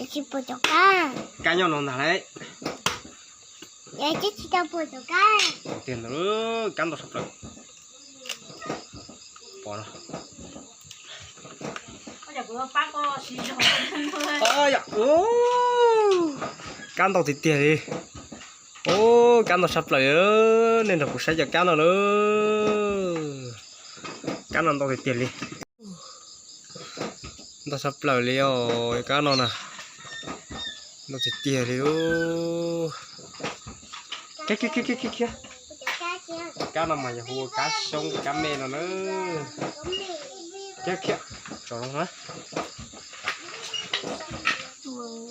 Tsis pom cov kab. Kab nyob no ntag lauj. Tsis tau pom cov kab. Tiag ntawd, kab ntau tshaj plaws. Pom no. Kab ntau tiag tiag li. Ub, kab ntau tshaj plaws li. Nej nrog kuv saib cov kab no lauj. Kab no ntau tiag tiag li. Ntau tshaj plaws li os, kab no na. Ntau tiag tiag li. Khiav, khiav, khiav, khiav, khiav. Kab no mas yog hu ua kab xyoob kab me no na. Khiav, khiav, tsom zoo na.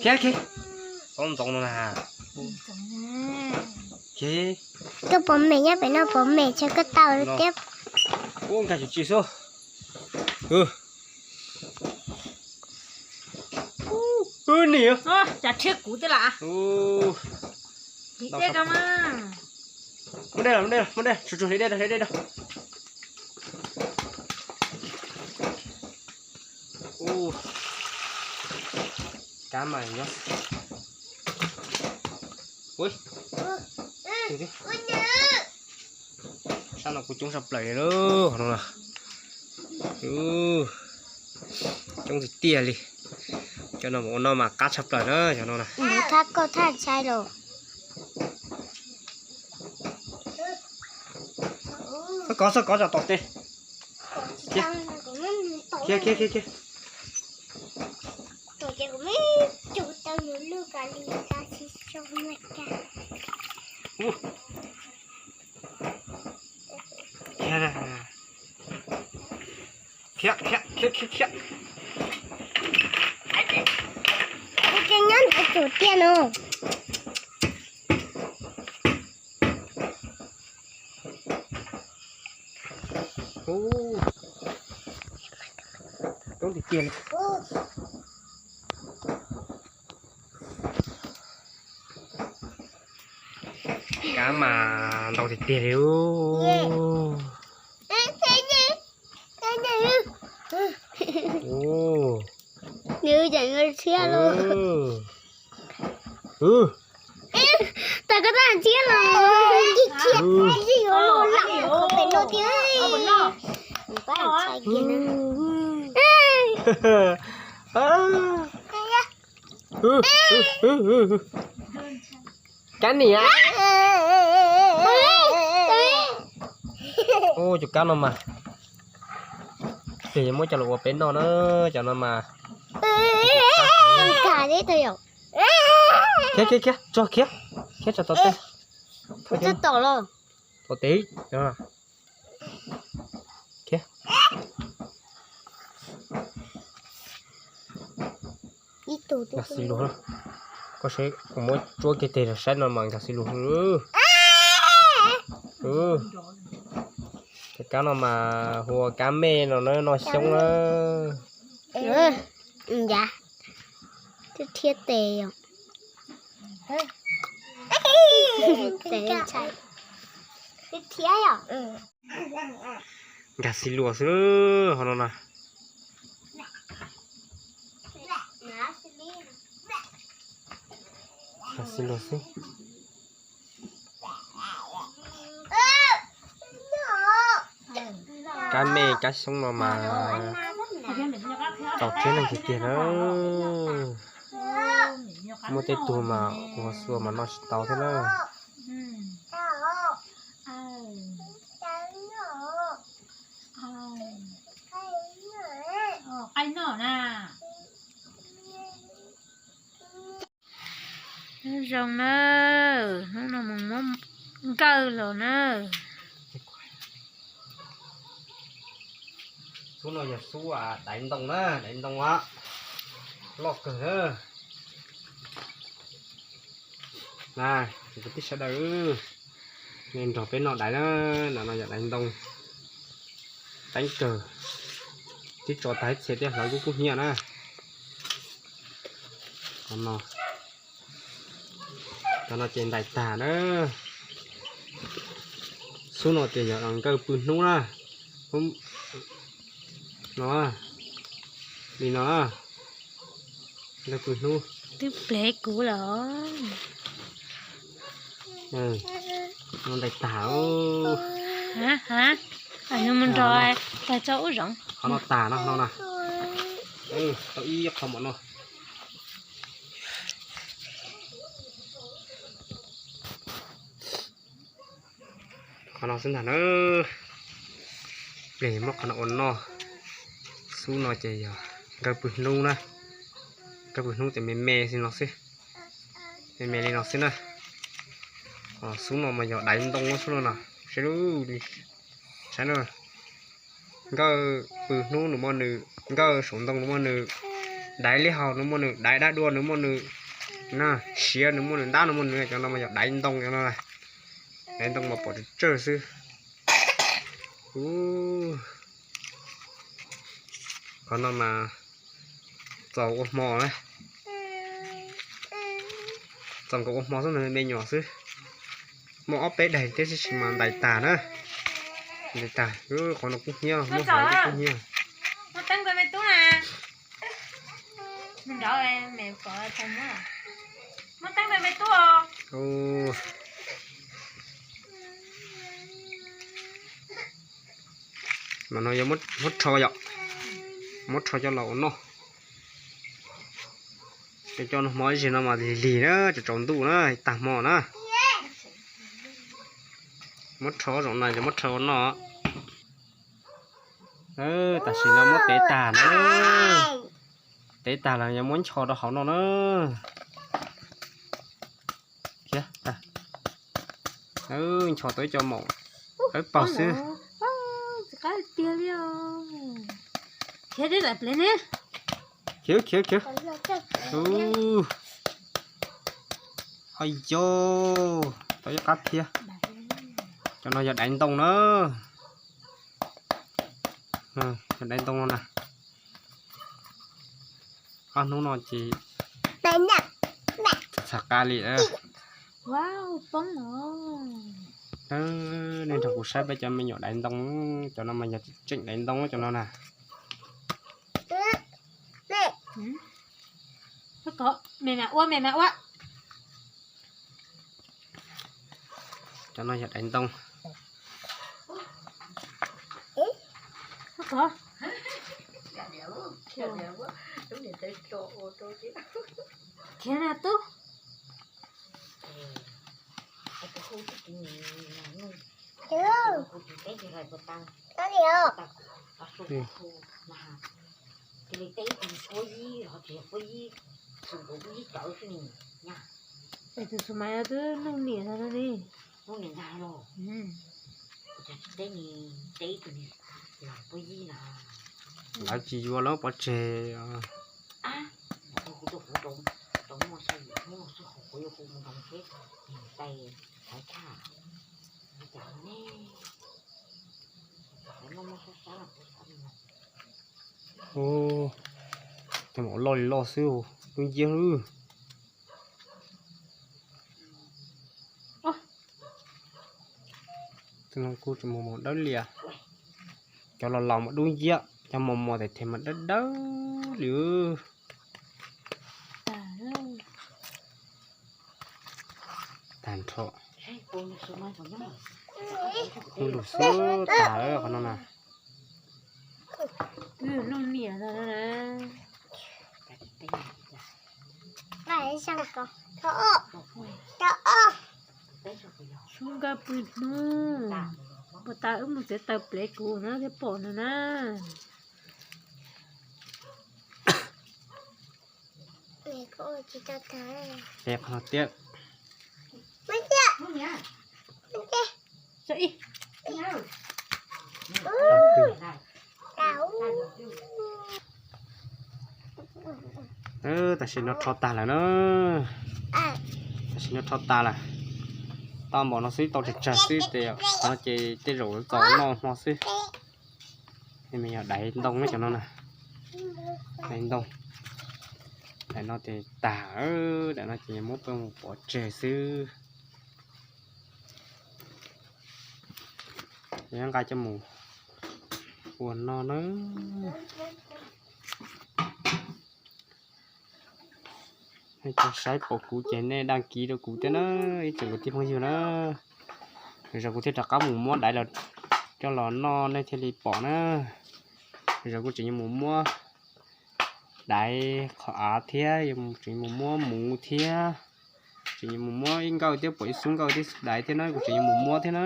Khiav, khiav. Txhob ntxoov no na. Khiav. Koj pom me nyob pem no, pom me tsam koj tau thiab. Ub, nkag tsis tsim xwb. Ub, nim. Cas rhiab kuv twb lam. Hliv dej rau mas. Muab dej los, muab dej los, muab dej, tsuag tsuag hliv dej rau, hliv dej rau. Ub, kab mas nyob. Ub, sab no kuj coob tshaj plaws li lauj, no na. Coob tiag tiag li. Cov no ua no mas qab tshaj plaws na, cov no na. Thab koj thaj ntshai los. Txhob kov, txhob kov, tsom tom tes. Khiav, khiav, khiav, khiav. Khiav, khiav, khiav, khiav, khiav. Kuv tsis nyob ntawd tus tiag no. Ub, coob tiag tiag li. Kab mas ntau tiag tiag li. Ub. Nws tseem tshiab los. Tau koj tab tshiab los. Ntxim tshiab, yuav los lam qhov pem no tiag. Kab niam. Ub, cov kab no mas, ces yuav muab coj los ua peb noj na, cov no mas. Khiav, khiav, khiav, tso khiav, khiav tso tom tes. Tom tes. Khiav. Nkag xis lus, koj saib kuv muab tsuab kiag tes rau saib no mas nkag xis lus. Cov kab no mas hu ua kab me no na, noj xyoob na. Ncav, twb rhiab tes os. Tes ntshai. Twb rhiab os. Nkag xis luas xwb ho no na. Nkag xis luas xwb. Kab me kab xyoob no mas txaus rhiab neeg tiag tiag na. Muaj tej tug mas ua xua mas noj tsis tau thiab na. Zoo na, hnub no mus muab nkawj los na. Xub no yog xub daiv ntoo na, daiv ntoo loj kawg na. Na, kwv tij sawv daws, nej nrog peb noj daiv na, no no yog daiv ntoo teeb kawg, twb tso tag ib txhia thiab hlawv kub kub hnyiab na. Cov no ces ntais tag na. Xub no ces yog nkawj pw hnub na. No, li no, nkawj pw hnub. Twb plev kuv lawm. No ntais tag. Mus nrog tag tso ub zoov. Qhov no tag no no na. Tau ib qho mom no. Qhov no xwb ntag na. Plig muab qhov no ua noj. Xub no ces yog nkawj pw hnub na. Nkawj pw hnub ces me me li no xwb. Me me li no xwb na. Xub no mas yog daiv ntoo xwb no na. Saib, saib na. Nkawj pw hnub nws muaj nws, nkawj saum ntoo nws muaj nws, daiv liab hau nws muaj nws, daiv dab dua nws muaj nws, na, siav nws muaj nws, ntab nws muaj nws, cov no mas yog daiv ntoo cov no. Daiv ntoo mas pom tsawg tsawg xwb. Qhov no mas txaus ua hmo na. Txaus nkaus ua hmo xwb, me me nyuam xwb. Muaj ob peb daim thiab tab sis mas ntais tag na. Ntais tag, qhov no kub hnyiab, muab hais kub hnyiab. Mas no yog muab rho yom, muab rho coj los ua noj. Cov cov no hmo ib zig no mas lig lig na, tsaus tsaus ntuj na, tag hmo na. Muab rho zaum no yog muab rho ua noj. Tam sim no muab tev tag na. Tev tag los yog muab nchos rau hauv no na. Khiav tag. Nchos tau ib co maum dawb paug xwb. Khiav, khiav, khiav. Ua yog tau ib qab thiab. Cov no yog daiv ntoo na. Yog daiv ntoo no na. Ob hnub no ces txhav qa li. Nej nrog kuv saib peb cov me nyuam daiv ntoo, cov no mas yog tseem daiv ntoo cov no na. Cov no yog daiv ntoo. Khiav na tub. Es tus xu mas twb nuj niam no ne. Lawv tsis yuav lawv pov tseg. Cov maum loj li loj xwb, dub nciab xwb. Tus no kuj tseem mos mos dawb lias. Cov los laus mas dub nciab, cov mos mos tes tes mas dawb dawb li. Tag nrho. Kuj lug xwb tag qhov no na. Sub nkawj pw hnub, puas tas wb mus txiav taws plev kuv no thiaj pom no na. Qhov no tiag. Tam sim no rho tag lawm na. Tam sim no rho tag lawm. Tau npaum no xwb, tau tsawg tsawg xwb tes, qhov no ces tej zaum txaus noj hmo xwb. Me yog daiv ntoo cov no na. Daiv ntoo. Daim no ces tag, daim no ces muab peb mus pov tseg xwb. Nqa coj mus ua noj na. Nej cov saib pom kuv ces nej đăng ký rau kuv thiab na, ib tsoom kwv tij phooj ywg na. Lwm zaus kuv thiaj rov qab mus muab daiv los coj los noj nej thiaj li pom na. Lwm zaus kuv tseem yuav mus muab daiv qhov av thiab, tseem yuav mus muab muv thiab, tseem yuav mus muab ib nkawj thiab, pom ib xub nkawj thiab xub daiv thiab na, kuv tseem yuav mus muab thiab na.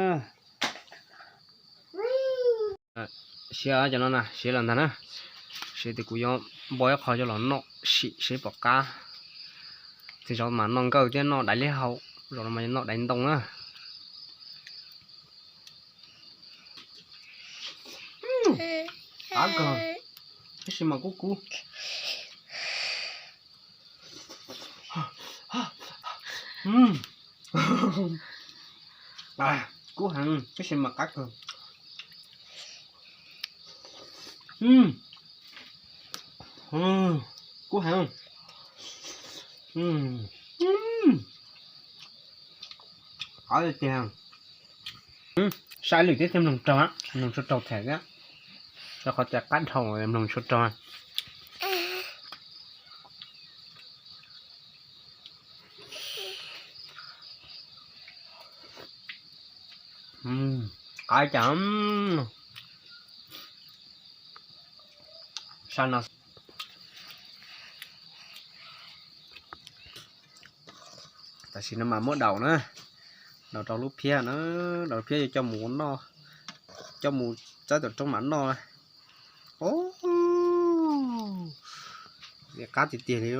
Siav cov no na, siav los ntag na. Siav tias kuv yuav npau ib qho coj los noj sim seb pom qab. Txhua zaus mas noj nkawj thiab noj daiv liab hau, zaum no mas noj daiv ntoo na. Qab kawg, tab sis mas kub kub. Kub heev tab sis mas qab kawg. Kub heev. Qab tiag tiag. Saib lwm teb thiaj mloog raug, mloog tsis raug thiab, rau qhov tias qab dhau mloog tsis raug. Qab cas, sa no. Tam sim no mas muab daus na, daus rau lub phiab na, daus lub phiab yuav coj mus noj, coj mus txawb tom roob mam noj. Qab tiag tiag li.